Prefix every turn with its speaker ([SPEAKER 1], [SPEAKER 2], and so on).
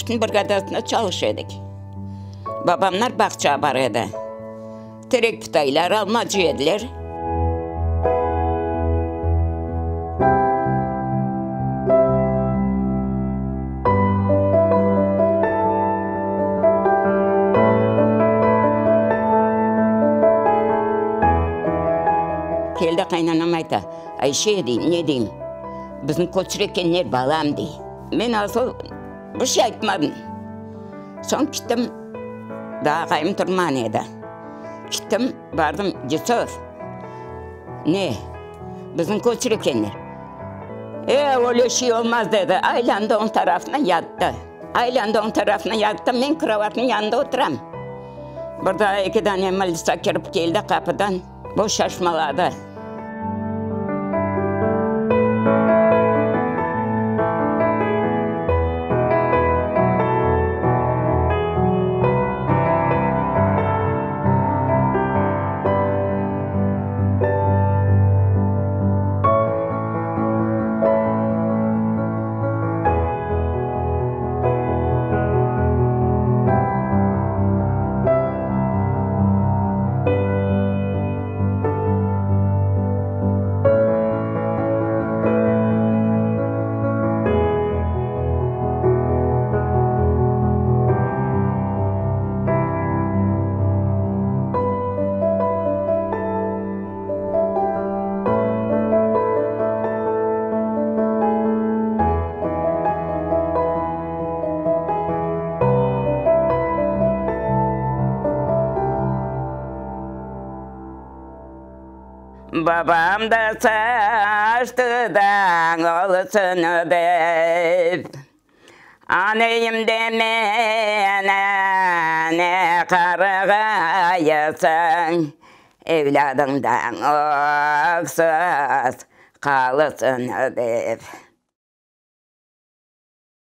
[SPEAKER 1] Aqmescitniñ brigadasında çalışa edik. Babamlar bağça bar edi. Terek pıtaylar, almacı ediler. Keldi qaynanam ayta, Ayşe, dey, ne deyim, bizni köçürekenler, balam, dey. Men asıl bir şey aytmadım. Soñ kittim, daa aqayım turmağan edi. Kittim, bardım, Yusuf, ne, bizni köçürekenler. E, öyle şey olmaz, dedi, aylandı oñ tarafına yattı. Aylandı oñ tarafına yattı, men krovatnıñ yanında oturam. Bir daa eki dane milisa kirip keldi qapıdan. Bu şaşmaladı. Babam da saçtı da olsun dep, Anayım da meni ne qarğaysıñ, Evlâdıñdan öksüz qalsın dep.